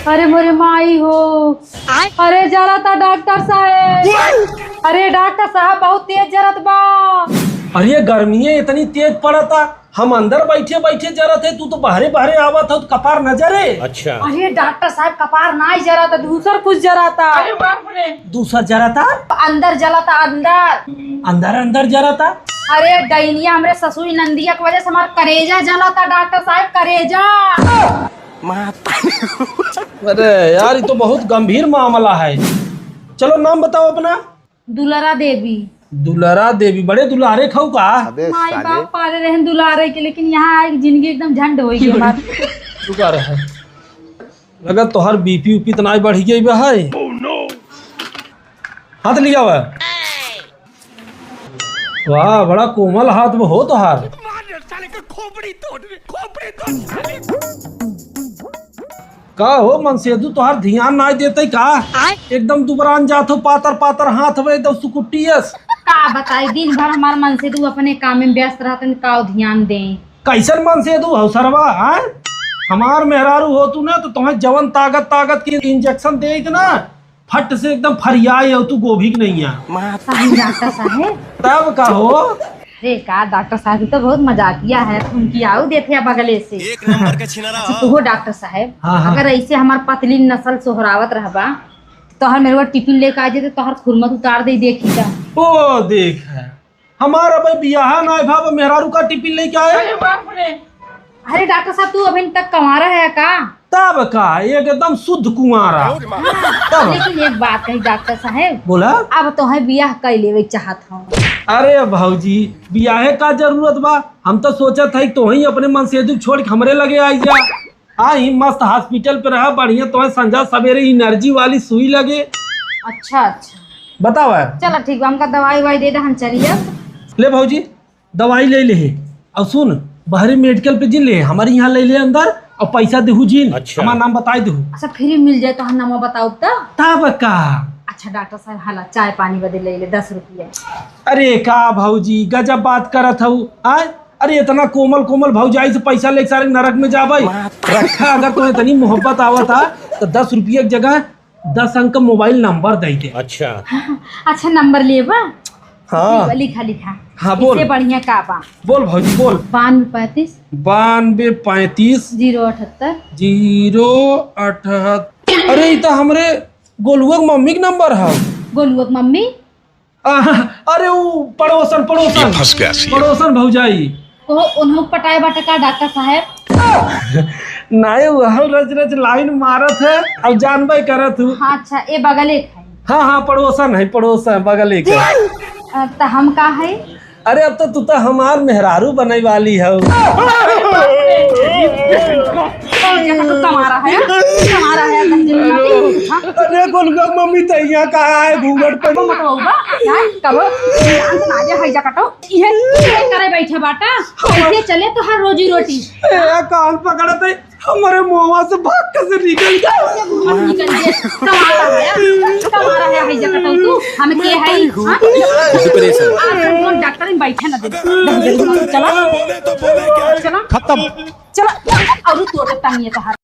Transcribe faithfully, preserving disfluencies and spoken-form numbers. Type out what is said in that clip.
अरे मोरे माई हो। अरे जरता डॉक्टर साहेब। अरे डॉक्टर साहब बहुत तेज जरत बा। अरे गर्मिये इतनी तेज पड़ता, हम अंदर बैठे बैठे जरत है, तू तो बहरे बहरे आवत हो, तो कपार न जरे। अच्छा। अरे डॉक्टर साहब कपार नाई जरता, दूसर कुछ जरता। अरे बाप रे। दूसर जरता? अंदर जलता अंदर। अंदर अंदर जरता? अरे डैनिया हमरे ससुई नंदिया के वजह से हमार करेजा जलता डॉक्टर साहब, करेजा। अरे यार, ये तो बहुत गंभीर मामला है। चलो नाम बताओ अपना। दुलारा देवी। दुलारा देवी, बड़े दुलारे खाऊ का? अबे माई साले। बाप पाले रहन दुलारे के, लेकिन यहाँ आए जिंदगी एकदम झंड हो गई हमारी। रुका रहे। लगा तोहर बीपी उपी तो नाई बढ़ गई बा है? हाथ लिया हुआ। वाह, बड़ा कोमल हाथ में हो तोहार। का हो मनसेदू, तोहार ध्यान नाई देते का? एकदम दुबरान जात हो, पातर पातर हाथ में एकदम सुकुट्टी अस। का बताई, दिन भर हमार मनसेदू अपने काम में व्यस्त रहतन, का ध्यान दें? कैसन मनसेदू हो सरवा, हाँ? हमार मेहरारू हो तू ना, तो तुम्हें जवन ताकत ताकत के इंजेक्शन दे ना, फट से एकदम फरियाए हो तू गोभी के नैया। सही डॉक्टर साहेब। तब का हो? अरे का डॉक्टर साहेब, तू तो बहुत मजाकिया है, फुनकियाऊ देते हैं बगले से। एक नंबर का छिनरा अच्छा, हो। तू हो डॉक्टर साहेब, हाँ, हाँ। अगर ऐसे हमार पतली नस्ल सोहरावत रहबा, तो तोहर मेहरवा टिफिन लेके आ जाते, तोहर खुरमत उतार दे, देखी जा। ओ देख है, हमार अबे बियाह ना भा, अब मेहरारू का टिफिन लेके आए? अरे बाप रे। अरे डॉक्टर साहब, तू अभी तक कंवारा है का? तब का, एकदम शुद्ध कुंवारा। तब। लेकिन एक बात कही डॉक्टर साहब। बोला। अब तोहे बियाह कई लेवे के चाहत हूँ। अरे भौजी, बियाहे का जरूरत बा? हम तो सोचत है तोही अपने मनसेदू छोड़ के हमरे लगे आई जा। हाँ, ही मस्त हॉस्पिटल पे रहा, बढ़िया, तोहे संझा सवेरे एनर्जी वाली सुई लगे। अच्छा, अच्छा। बतावा। चला ठीक बा, हमका दवाई उवाई दे दे, हम चली अब। ले भौजी, दवाई ले ले। और सुन, बाहरी मेडिकल पे जिन ले, हमारे यहाँ ले ले अंदर, और पैसा देहू जिन, अच्छा। हमार नाम बताई देहू। अच्छा, फ्री मिल जाए तो हम नाम बताओ तो। तब का? अच्छा डॉक्टर साहब, हाला चाय पानी बदे ले ले दस रुपया। अरे का भौजी, गजब बात करत हऊ, आय? अरे इतना कोमल कोमल भौजाई से पैसा लेके सारे नरक में जाबे। रखा, अगर तुम्हें इतनी मोहब्बत आवत है तो दस रुपया की जगह दस अंक मोबाइल नंबर दे दे। अच्छा। अच्छा नंबर लेबा? हाँ। लिखा, लिखा। हाँ, बोल। इससे बढ़िया का बा? बोल भौजी, बोल। बानवे पैंतीस। बानवे पैंतीस। जीरो अठहत्तर। जीरो अठहत्तर। अरे, ई तो हमरे गोलुआ के मम्मी के नंबर है। गोलुआ के मम्मी? आ, अरे उ पड़ोसन, पड़ोसन। ये फंस गया सी। पड़ोसन भौजाई। ओहो, उन्हों पटाए बाटे का डॉक्टर साहब? नाहीं, उ हल रच रच लाइन मारत है, अब जानबे करत हूँ। हाँ, अच्छा, ए बगले के है। हाँ, हाँ, पड़ोसन है, पड़ोसन, बगले के। अ, त हम का है? अरे, अब तो तू तो हमार मेहरारू बने वाली हो। कमारा है, कमारा है, हाँ? अरे, गोलुआ मम्मी, तैया कहाँ है घूंघट पे? अब मत होगा, यार, कब? जान से ना आजा, हैजा कटो। ये, ये करे बैठे बाटा, ऐसे चले तो हर रोजी रोटी। ए, कान पकड़ते, हमारे मुंहवा से भाग कैसे निकल गया? ये घूंघट निकल गया। कमारा है, कमारा है, हैजा कटो तू, हम के है, हाँ? आज हम कौन डॉक्टर में बैठे ना दे। चला, चला। खत्म। चला, और तोड़ दे टांगिए तो हाथ।